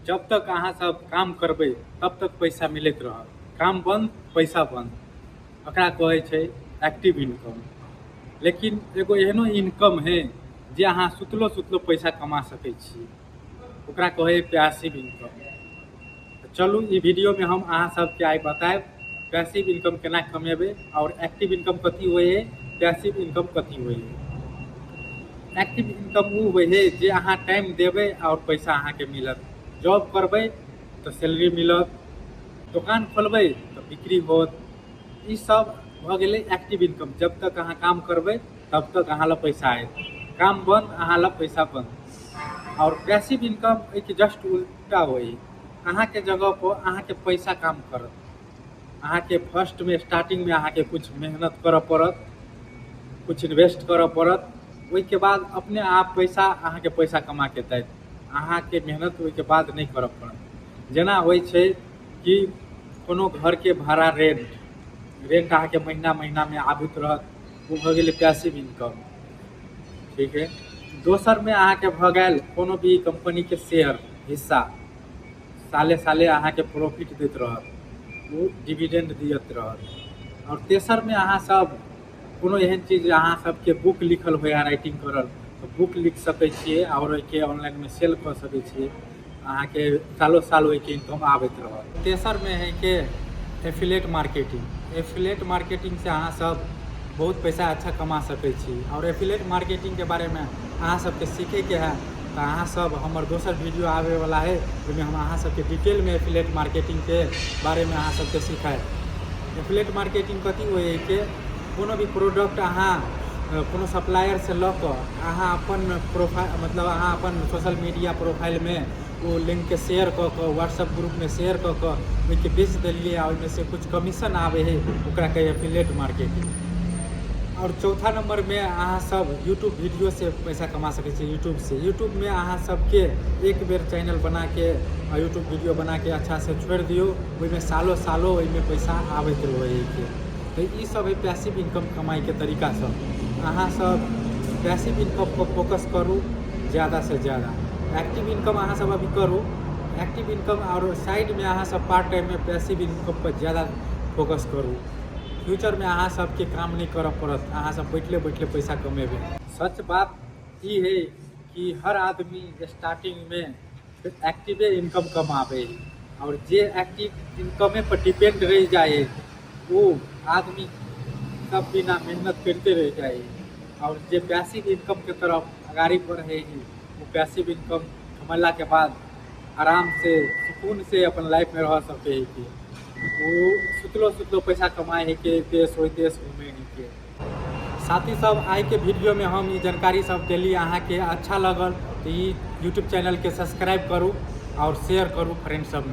जब तक अहाँ सब काम करबै तब तक पैसा मिलैत रहत। काम बंद, पैसा बंद। एकरा कहै छै एक्टिव इनकम। लेकिन एगो एहनो इनकम है जे अहाँ सुतलो सुतलो पैसा कमा सकै छी, ओकरा कहै है पैसिव इनकम। तऽ चलू, ई वीडियोमे हम अहाँ सबके आइ बतायब पैसिव इनकम केना कमेबै आओर एक्टिव इनकम कथी होइ है, पैसिव इनकम कथी होइ है। एक्टिव इनकम ओ होइ है जे अहाँ टाइम देबै आओर पैसा अहाँके मिलत। जॉब करबै तऽ सैलरी मिलत, दोकान खोलबै तऽ बिक्री होत। ई सब भऽ गेलै एक्टिव इनकम। जब तक अहाँ काम करबै तब तक अहाँ लग पैसा आयत, काम बंद, अहाँ लग पैसा बंद। आओर पैसिव इनकम एहिके जस्ट उल्टा होइ, अहाँके जगह पर अहाँके पैसा काम करत। अहाँके फर्स्टमे, स्टार्टिंगमे अहाँके कुछ मेहनत करऽ पड़त, कुछ इन्वेस्ट करऽ पड़त, ओहिके बाद अपने आप पैसा अहाँके पैसा कमाके देत। अहाँके मेहनत ओहिके बाद नहि करऽ पड़त। जेना होइ छै कि कोनो घरके भाड़ा, रेंट, रेंट अहाँके महीना महीनामे आबैत रहत, ओ भऽ गेलै पैसिव इनकम। ठीक है। दोसरमे अहाँके भऽ गेल कोनो भी कम्पनीके शेयर, हिस्सा, साले साले अहाँके प्रॉफिट दैत रहत, ओ डिविडेंड दियत रहत। आओर तेसरमे अहाँ सब कोनो एहन चीज, अहाँ सबके बुक लिखल होय, राइटिंग करल, तऽ बुक लिख सकै छियै आओर ओहिके ऑनलाइनमे सेल कऽ सकै छियै। अहाँके सालो साल ओहिके इनकम आबैत रहत। तेसरमे है के एफिलेट मार्केटिंग। एफिलेट मार्केटिंगसँ अहाँ सब बहुत पैसा अच्छा कमा सकै छी। आओर एफिलेट मार्केटिंगके बारेमे अहाँ सबके सीखैके है तऽ अहाँ सब हमर दोसर वीडियो आबैवला है, ओहिमे हम अहाँ सबके डिटेलमे एफिलेट मार्केटिंगके बारेमे अहाँ सबके सिखायब। एफिलेट मार्केटिंग कथी होइ है के कोनो भी प्रोडक्ट अहाँ कोनो सप्लायरसँ लऽ कऽ अहाँ अपन प्रोफाइल, मतलब अहाँ अपन सोशल मीडिया प्रोफाइलमे ओ लिंकके शेयर कऽ कऽ, व्हाट्सअप ग्रुपमे शेयर कऽ कऽ ओहिके बेच देलियै आ ओहिमे से कुछ कमीशन आबै है, ओकरा कहै एफिलेट मार्केटिंग। आओर चौथा नंबरमे अहाँ सब यूट्यूब वीडियो से पैसा कमा सकै छी। यूट्यूबसँ, यूट्यूबमे अहाँ सबके एक बेर चैनल बनाके आ यूट्यूब वीडियो बनाके अच्छासँ छोड़ि दियौ, ओहिमे सालो सालो ओहिमे पैसा आबैत रहै है। तऽ ई सब है पैसिव इनकम कमाइके तरीका सब। अहाँ सब पैसिव इनकम पर फोकस करू ज़्यादा से ज़्यादा। एक्टिव इनकम अहाँ सब अभी करू एक्टिव इनकम आओर साइडमे अहाँ सब पार्ट टाइममे पैसिव इनकम पर ज़्यादा फोकस करू। फ्यूचरमे अहाँ सबके काम नहि करऽ पड़त, अहाँ सब बैठले बैठले पैसा कमेबै। सच बात ई है कि हर आदमी स्टार्टिंगमे एक्टिवे इनकम कमाबै है आओर जे एक्टिव इनकमे पर डिपेंड रहि जाइ है, ओ आदमी सब बिना मेहनत करिते रहि जाइ है। आओर जे पैसिव इनकमके तरफ अगाड़ी बढ़ै है, ओ पैसिव इनकम कमेलाके बाद आराम से, सुकून से अपन लाइफमे रह सकै है कि ओ सुतलो सुतलो पैसा कमाए है के देश, ओहि देश घूमे है के। साथी सब, आइके वीडियोमे हम ई जानकारी सब देली। अहाँके अच्छा लगल तऽ ई यूट्यूब चैनलके सब्सक्राइब करू आओर शेयर करू फ्रेंड सबमे।